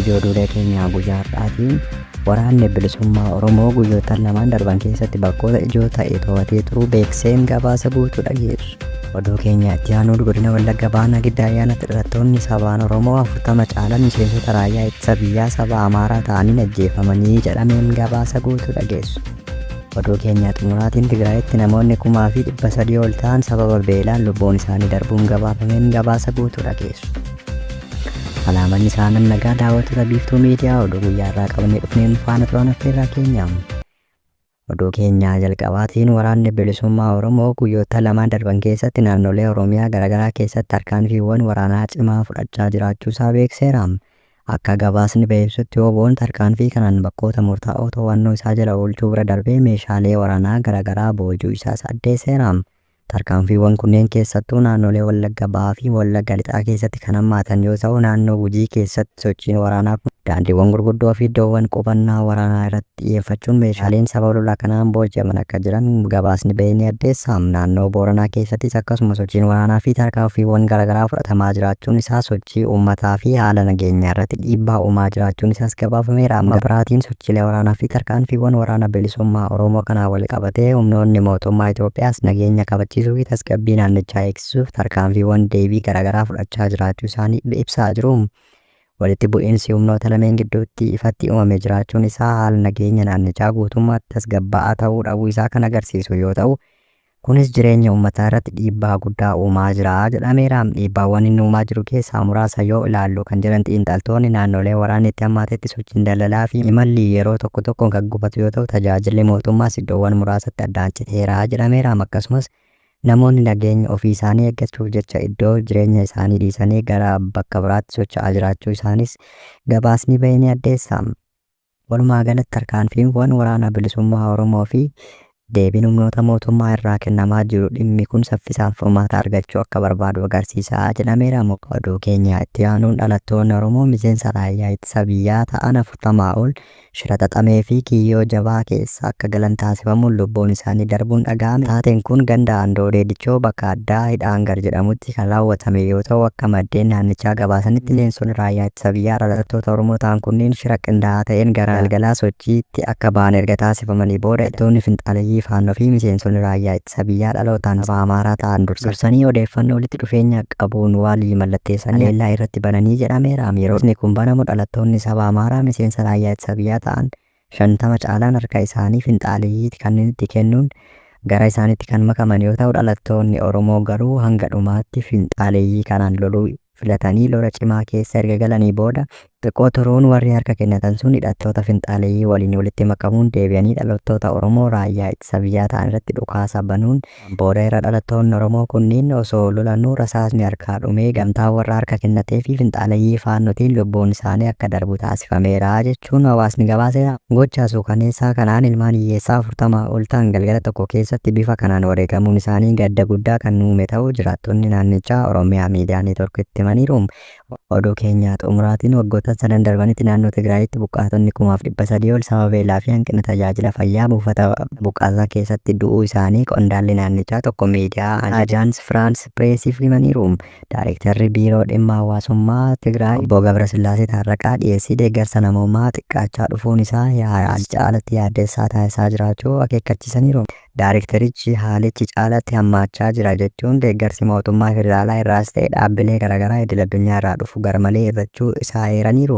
Ijoo oduulee keenyaa guyyaa har'aatiin waraanni bilisummaa Oromoo guyyoota lamaan darban keessatti bakkoota ijoo ta'e to'atee turuu beekseen gabaasa guutuu dhageessu. Oduu keenya itti aanuun godina Wallagga Baanaa Giddaa Ayyaanatti dhalattoonni sabaan Oromoo 40 caalan miseensota raayyaa ittisa biyyaa saba Amaaraa ta'aniin ajjeefamanii jedhameen gabaasa guutuu dhageessu. Oduu keenya xumuraatiin Tigraayitti namoonni 3,300 ol ta'an sababa beelaan lubbuun isaanii darbuun gabaafameen gabaasa guutuu dhageessu. Alaamanni isaanan nagaa daawwattoota Biiftuu Miidiyaa oduu guyyaa irraa qabannee dhufneen faana turan affeerraa keenya. Oduu keenya jalqabaatiin waraanni bilisummaa Oromoo guyyoota lamaan darban keessatti naannolee Oromiyaa garaagaraa keessatti tarkaanfiiwwan waraanaa cimaa fudhachaa jiraachuusaa beekseera. Akka gabaasni beeksisutti WBOn tarkaanfii kanaan bakkoota murtaa'oo to'annoo isaa jala oolchuu bira darbee meeshaalee waraanaa garaagaraa boojuu isaas addeesseera. Tarkaanfiiwwan kunneen keessattuu naannolee Wallagga Bahaa fi Wallagga Lixaa keessatti kan hammaatan yoo ta'u, naannoo Gujii keessatti sochiin waraanaa kun daandiiwwan gurguddoo fi iddoowwan qubannaa waraanaa irratti xiyyeeffachuun meeshaaleen sababa lola kanaan booji'aman akka jiran gabaasni bahe ni addeessa. Naannoo Booranaa keessattis akkasuma sochiin waraanaa fi tarkaanfiiwwan garaagaraa fudhatamaa jiraachuun isaa sochii uummataa fi haala nageenyaa irratti dhiibbaa uumaa jiraachuun isaas gabaafameera. Amma biraatiin sochiilee waraanaa fi tarkaanfiiwwan waraana bilisummaa Oromoo kanaan wal qabatee humnoonni mootummaa Itoophiyaas nageenya kabachiisuu fi tasgabbii naannichaa eegsisuuf tarkaanfiiwwan deebii garaagaraa fudhachaa jiraachuu isaanii ibsaa jiru. Walitti bu'iinsi humnoota lameen gidduutti ifatti uumame jiraachuun isaa haala nageenya naannichaa guutummaatti tasgabbaa'aa ta'uu dhabuu isaa kan agarsiisu yoo ta'u, kunis jireenya uummataa irratti dhiibbaa guddaa uumaa jira jedhameera. Dhiibbaawwan inni uumaa jiru keessaa muraasa yoo ilaallu kan jedhan xiinxaltoonni naannolee waraanni itti hammaatetti sochiin daldalaa fi imalli yeroo tokko tokko kan gufatu yoo ta'u, tajaajilli mootummaas iddoowwan muraasatti addaan citeera jedhameera. Akkasumas namoonni nageenya ofii isaanii eeggachuuf jecha iddoo jireenya isaanii dhiisanii gara bakka biraatti socho'aa jiraachuu isaanis gabaasni bahe ni addeessa. Walumaa galatti tarkaanfiiwwan waraana bilisummaa Oromoo fi deebiin humnoota mootummaa irraa kennamaa jiru dhimmi kun saffisaan furmaata argachuu akka barbaadu agarsiisa jedhameera. Oduu keenya itti aanuun dhalattoonni Oromoo miseensa raayyaa ittisa biyyaa ta'an 40 ol Shira xaxamee fi kiyyoo jabaa keessa akka galan taasifamuun lubbuun isaanii darbuun dhaga'ame. Taateen kun ganda Andoodee Dichoo bakka addaa Hidhaangar jedhamutti kan raawwatame yoo ta'u, akka maddeen naannichaa gabaasanitti miseensonni raayyaa ittisa biyyaa dhalattoota Oromoo ta'an kunneen shira qindaa'aa ta'een gara galgalaa sochiitti akka ba'an erga taasifamanii booda hidhattoonni finxaaleyyii Faannoo fi miseensonni raayyaa ittisa biyyaa dhalootaan saba Amaaraa ta'an dursanii odeeffannoo walitti dhufeenya qabuun waalii mallatteessanii haleellaa irratti bananii jedhameera. Yeroo inni kun banamu dhalattoonni saba Amaaraa miseensa raayyaa ittisa biyyaa ta'an 50 caalaan harka isaanii finxaaleyyii kanneenitti kennuun gara isaaniitti kan makaman yoo ta'u, dhalattoonni Oromoo garuu hanga dhumaatti finxaaleyyii kanaan loluu filatanii lola cimaa keessa erga galanii booda xiqqoo turuun warri harka kennatan sun hidhattoota finxaaleyyii waliin walitti makamuun deebi'anii dhalattoota Oromoo raayyaa ittisa biyyaa ta'an irratti dhukaasa banuun booda irra dhalattoonni Oromoo kunniin osoo lolanuu rasaasni harkaa dhumee gamtaa warra harka kennatee fi finxaaleyyii Faannotiin lubbuun isaanii akka darbu taasifameera jechuun hawaasni gabaaseera. Gocha suukaneessaa kanaan ilmaan hiyyeessaa 40 ol ta'an galgala tokko keessatti bifa kanaan wareegamuun isaanii gadda guddaa kan uume ta'uu jiraattonni naannichaa Oromiyaa Miidiyaa Neetworkitti himaniiru. Oduu keenya xumuraatiin waggoottan sadan darbanitti naannoo Tigraayitti buqqaatonni 3,300 ol sababa beelaa fi hanqina tajaajila fayyaa buufata buqqaatotaa keessatti du'uu isaanii qondaalli naannichaa tokko miidiyaa Ajaans Firaans Pireesiif himaniiru. Daarektarri Biiroo Dhimma Hawaasummaa Tigraay Obbo Gabrasillaasee Taarraqaa dhiyeessii deeggarsa namoomaa xiqqaachaa dhufuun isaa caalatti yaaddessaa taasisaa jiraachuu akeekkachiisaniiru. Daarektarichi haalichi caalatti hammaachaa jira jechuun deeggarsi mootummaa federaalaa irraas ta'e dhaabbilee garaagaraa idil addunyaa irraa dhufu garmalee hir'achuu isaa eeraniiru.